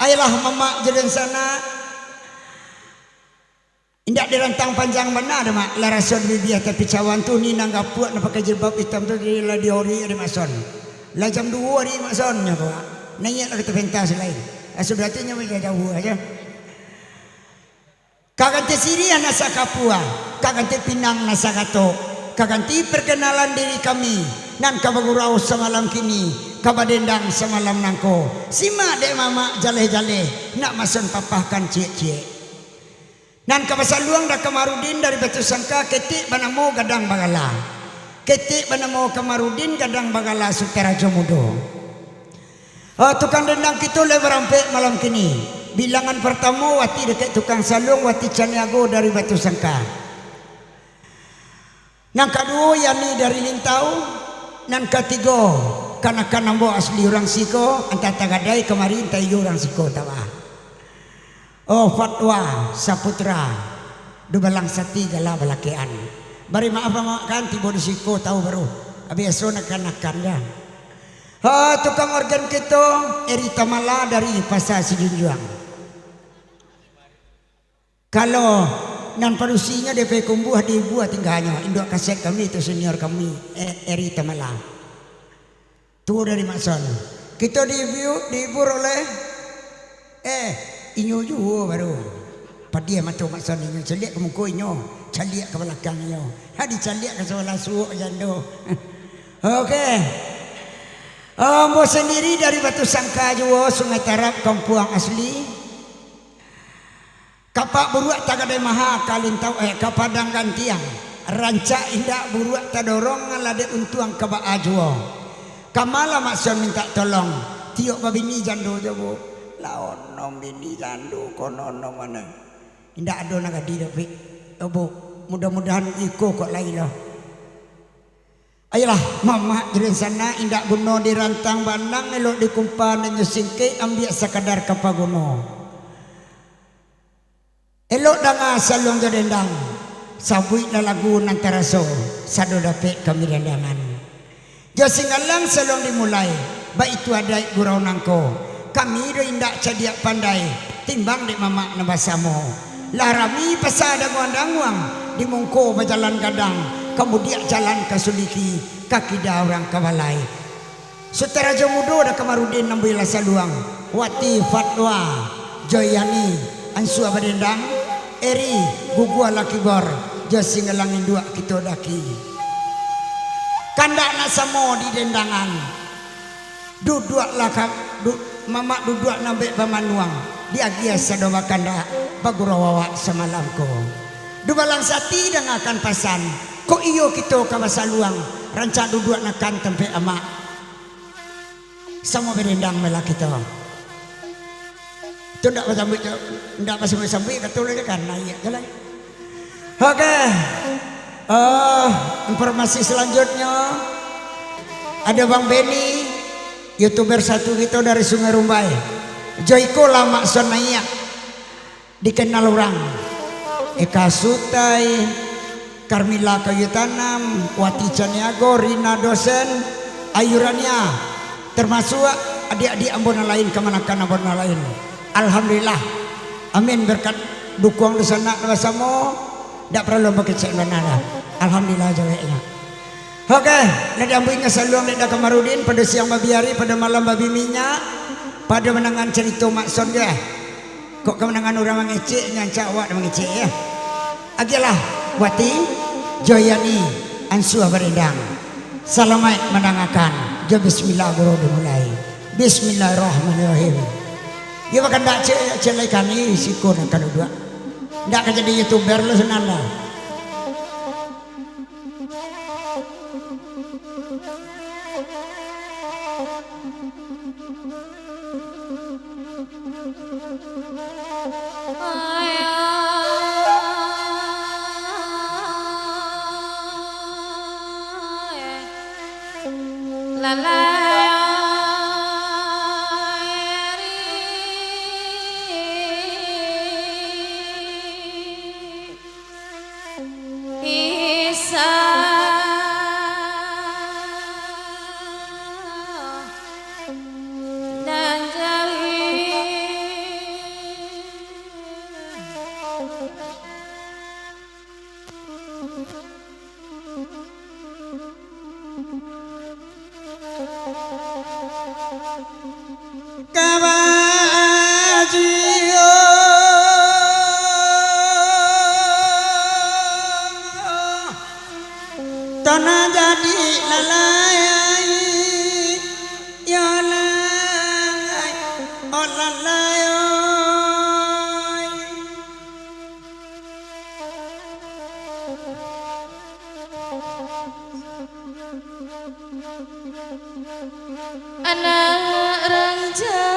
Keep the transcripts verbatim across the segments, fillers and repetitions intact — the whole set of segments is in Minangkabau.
Ayolah, mamak jo dunsanak. Indak dirantang panjang bana doh, Mak. Lah raso di bibia tapi cawan tu, ni nan gapuak, nan pakai jilbab itam tu, di, lah diori ari Mak Son. Lah jam duo ari Mak Son nyo ko. Naiak lah ka pentas lain. Lah sudah tu nyo jauah aja. Ka ganti siriah nan sakapua, ka ganti pinang nan sagatok, ka ganti perkenalan diri kami, nan ka bagurau samalam kini, ka badendang samalam nangko. Simak dek mamak jaleh-jaleh, nak Mak Son papahkan ciek-ciek. Nan ka basaluang Da Kamarudin dari Batu Sangka, ketek banamo Gadang Bagala. Ketek banamo Kamarudin, Gadang Bagala Sutarajo Mudo. Oh, tukang dendang kito lai barampek malam kini. Bilangan partamo Wati dakek tukang saluang, Wati Caniago dari Batu Sangka. Nan kaduo, Yani dari Lintau. Nan katigo, kanakan ambo asli urang siko, antah tagadai kamari, antah iyo urang siko, antah baa. Oh, Fatwa Saputra, Dubalang Sati Gala Balakean. Bari maaf, Mak, kan tibo di siko tau baru. Biaso nak kanakan, ya. Ha, tukang organ kito, Eri Tamala dari Pasa Sijunjuang. Kalau nan padusinyo D P Kumbuah di Ibua tingganyo, induak kaset kami tu, senior kami, eh, Eri Tamala. Tuo dari Mak Son. Kito dihibur, dihibur oleh, eh, inyo juo baru. Padiah mato Mak Son, inyo caliak ka muko inyo, caliak ka balakang inyo. Ha, dicaliak ka sabalah suok jando. Oke. Ambo sandiri dari Batu Sangka juo, Sungai Tarab, kampuang asli. Kapak buruak tagadai maha, ka Lintau, eh, ka Padang Gantiang. Rancak indak buruak tadorong, lah dek untuang ka baa juo. Ka ma lah Mak Son mintak tolong. Tiok babini jando jo, Bu. Lah onom bini jando, kono onom mano. Indak ado nan gadih doh, Pik. Oh, Bu, mudah-mudahan iko kok lai lah. Ayolah, mamak jo dunsanak, indak guno dirantang banang, elok dikumpa nan nyo singkek, ambiak sakadar ka paguno. Elok danga saluang jo dendang, sabuiklah lagu nan taraso, sado dapek kami dandangan. Jo Singgalang saluang dimulai, baitu adaik gurau nangko. Kami doh indak cadiak pandai, timbang dek mamak nan basamo. Lah rami pasa danguang-danguang, di mungko bajalan gadang, ka mudiak jalan ka Suliki, ka kida urang ka balai. Sutarajo Mudo Da Kamarudin nan builah saluang, Wati Fatwa, Joyani, Ansua Badendang, Eri, Gugua Lakibor, jo Singgalang Induak kito daki. Kandak nak samo di dendangan. Duduaklah ka, du-, mamak duduak nambek bamanuang, diagiah sado bakandak, bagurau awak samalam ko. Dubalang Sati dangakan pasan, kok iyo kito ka basaluang, rancak duduak nakan tampek amak. Samo badendang malah kito. Tu ndak basambuik, ndak basambuik-sambuik, kato lai kan, naiak je lai. Oke. Eh, informasi selanjutnya, ada Bang Benny, YouTuber satu kito dari Sungai Rumbai. Jo iko lah Mak Son naiak. Dikenal urang. Eka Sutai, Carmila Kayu Tanam, Wati Caniago, Rina Dosen, Ayu Rania, termasuk adik-adik ambo nan lain, kamanakan ambo nan lain. Alhamdulillah. Amin, berkat dukuang dunsanak basamo, dak paralu ambo kecek bana lah. Alhamdulillah jaweknyo. Oke, lah diambuinyo saluang dek Da Kamarudin, pado siang babi ari, pado malam babi minyak, pado mandangan carito Mak Son deh. Kok ka mandangan urang mangecek, nyancak awak mangecek, ya. Agiahlah, Wati, Joyani, Ansua Barendang. Salamaik mandangakan, jo bismillah guru dimulai. Bismillahirrahmanirrahim. Yo, bakandak cek, cek lai kami, siko nan ka duduak. Ndak ka jadi youtuber lo, senang dah. Lalai, oi. Anak ranjau,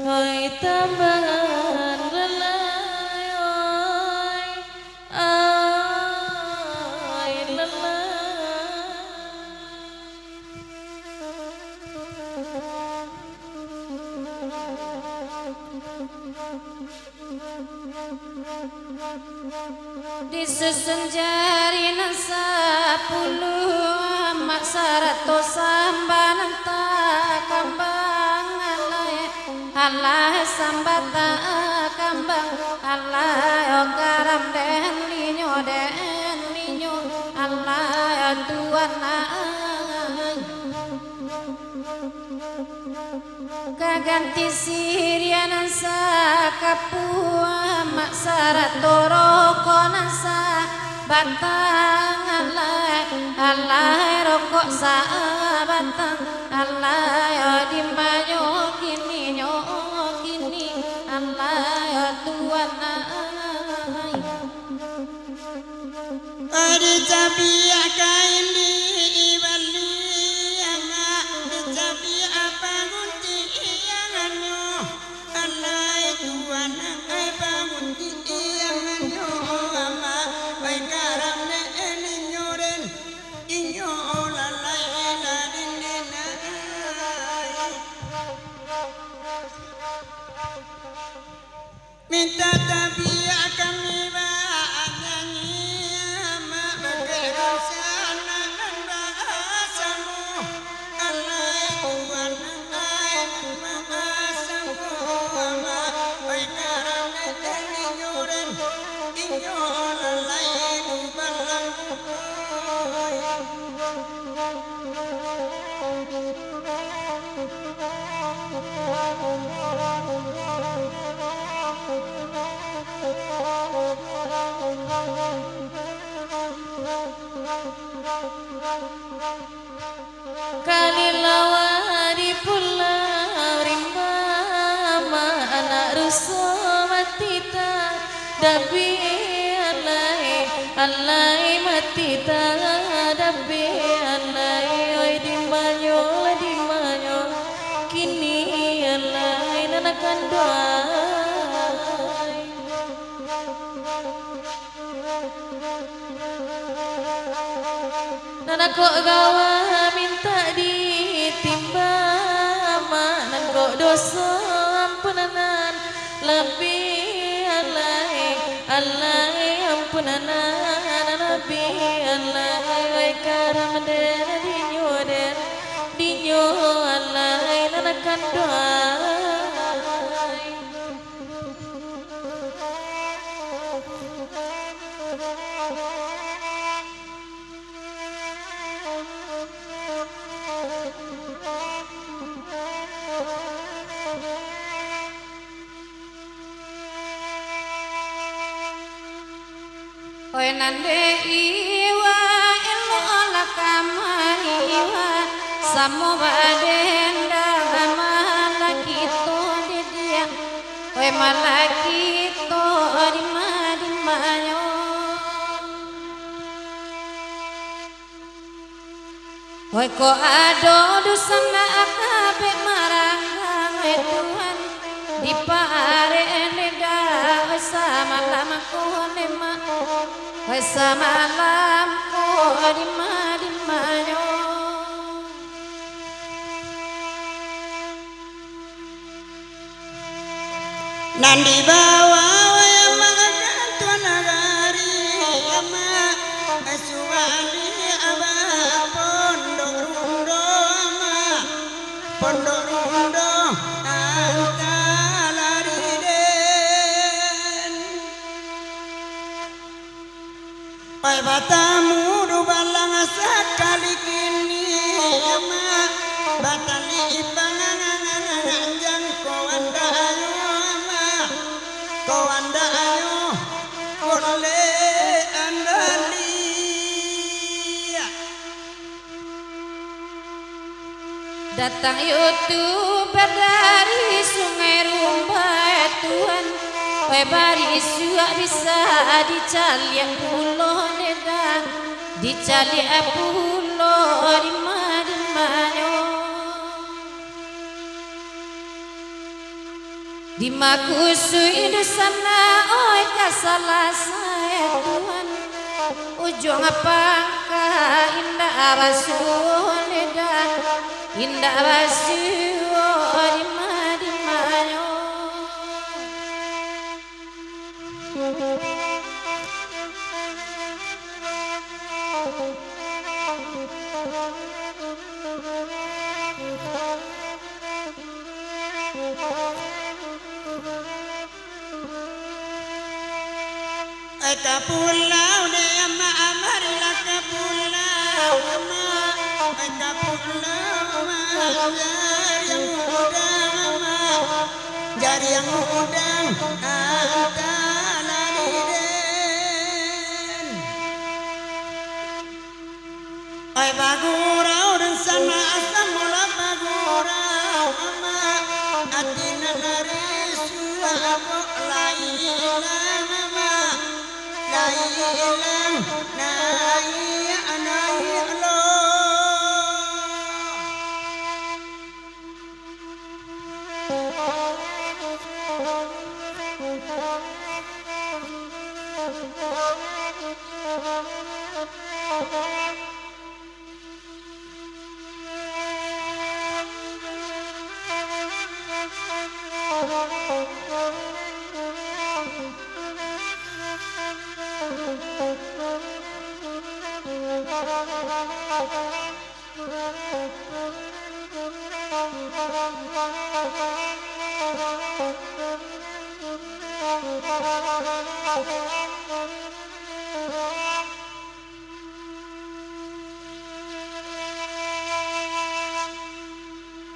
oi tambahan lalai, oi. Ai lelah. Disusun jari nan sapuluah, amak sarato sambah nan takambang, alai. Alah sambah takambang, alah yo karam den linyo, den linyo, alah yo tuan ai. Ka ganti siriah nan sakapuah, amak sarato rokok nan sabatang, alah, alah rokok sabatang. Alah yo dimanyo kini nyo kini, alah yo tuan ai. Dicabiak kain di bali, amak, dicabiak paguntiang nyo. Alah tuan ai, paguntiang nyo, amak, bai karam dek ninyo den. Inyo lalai lah dindin ai. Mintak tabiak kami banyanyi, amak, bakeh dunsanak nan basamo. Alah tuan ai, nan basamo, amak, bai karam dek ninyo den. Inyo lalai tu balang. Kalilawa di pulau rimba, amak anak ruso mati tadabiak, alai, alai mati tadabiak, alai, oi, dimanyo lah, dimanyo kini, alai, nan kanduang ai. Nan kok gawa mintak ditimbang, amak, nan kok doso ampunan nan labiah, alai, alai ampunan nan labiah, alai, bai karam den dinyo den, dinyo, alai, nan kanduang ai. Oi nan dek iwa, eloklah ka maiwa, samo baden dalam malah kito didiak. Oi malah kito dima-dimanyo. Oi kok ado dunsanak kabek maranggang, oi Tuhan, diparek neda, oi samalam ko ndemak, oi samalam ko dima-dimanyo. Nan dibawa wai amak ka tuan nagari, amak, suwali abah pondok rundo, amak, pondok rundo antalariden. Pai batamu dubalang sakali kini, amak, batali ipanganganganganganjang ko andak ayo, amak, ko andak ayo, kolek andali. Datang youtuber dari Sungai Rumbai, Tuhan. Oi, barisuak bisa dicaliak pulo deda, dicaliak pulo dima-dimanyo. Di makusui di sana, oi, ka salasai Tuhan. Ujuang pangka indak basuo lidah, indak basuo dima-dimanyo. Ai ka pulau dek amak, marilah ka pulau amak. Ai ka pulau amak, jariang udang amak, jariang udang antah lah di den. Ai bagurau dan sana asam mula bagurau amak, ati nan risuak kok lai ilang amak, lai ilang, naiak, naiak lo.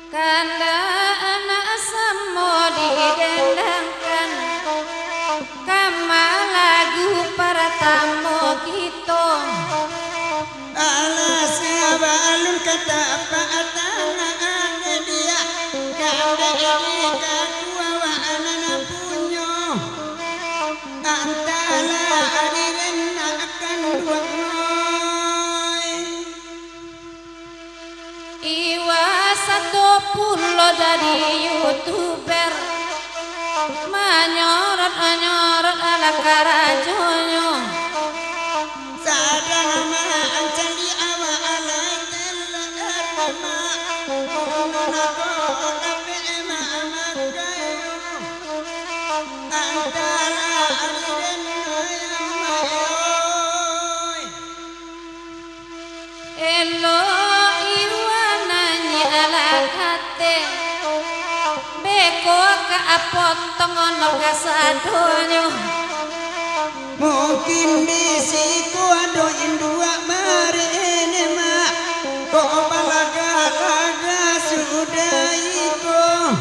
Kandak anak samo didendangkan, kama lagu paratamo kito. Alah sabalun ka tapak tangan dia, kandek di kakuawanan punyo, antahlah adilen akan duang noi. Iwa sato pulo jadi youtuber, manyorot-manyorot alah karajonyo. Sadang mancari awak alai teler, mak, unun ko dapek mak makai. Antahlah adilen noi, mak, oi. Elok Iwan nanyia lah kate, beko ka apo tong ono kasadonyo. Mungkin di siko ado induak barene, mak, kok balaga-laga sudah iko,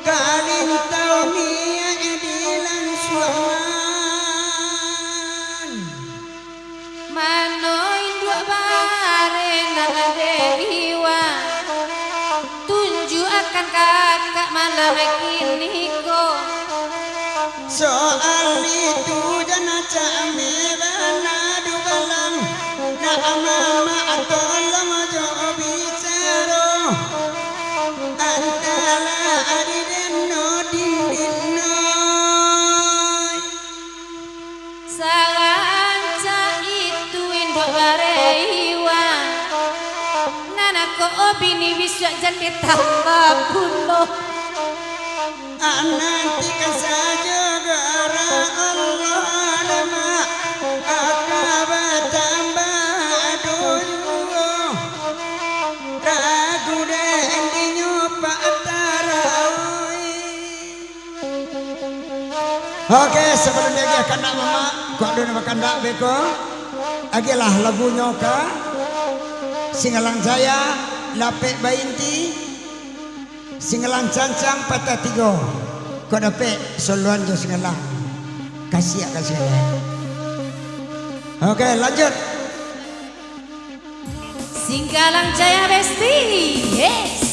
kalintau niaik dilansuangan. Mano induak bare nan dek Iwan, tunjuakan kakak malam kiniko. Soal itu jan cak me bana dubalang, nak mamak tolong jo bicaro, antahlah adilen no dindin noi. Sarancak itu induak bare Iwan, nan ko bini bisuak jan ditamba pulo. Nanti ka sajo gara Allah, mak, aka batambah doso, ragu dek dinyo Pak Tarawi. Oke, sabalun diagiah kandak mamak, kok ado nan bakandak beko, agiahlah lagunyo ka Singgalang Jaya, Lapek Bainti, Singgalang Cancang Patah Tigo. Kok dapek soloan jo Singgalang, kasiak ka Singgalang. Oke, lanjut. Singkalang Jaya Besti. Yes.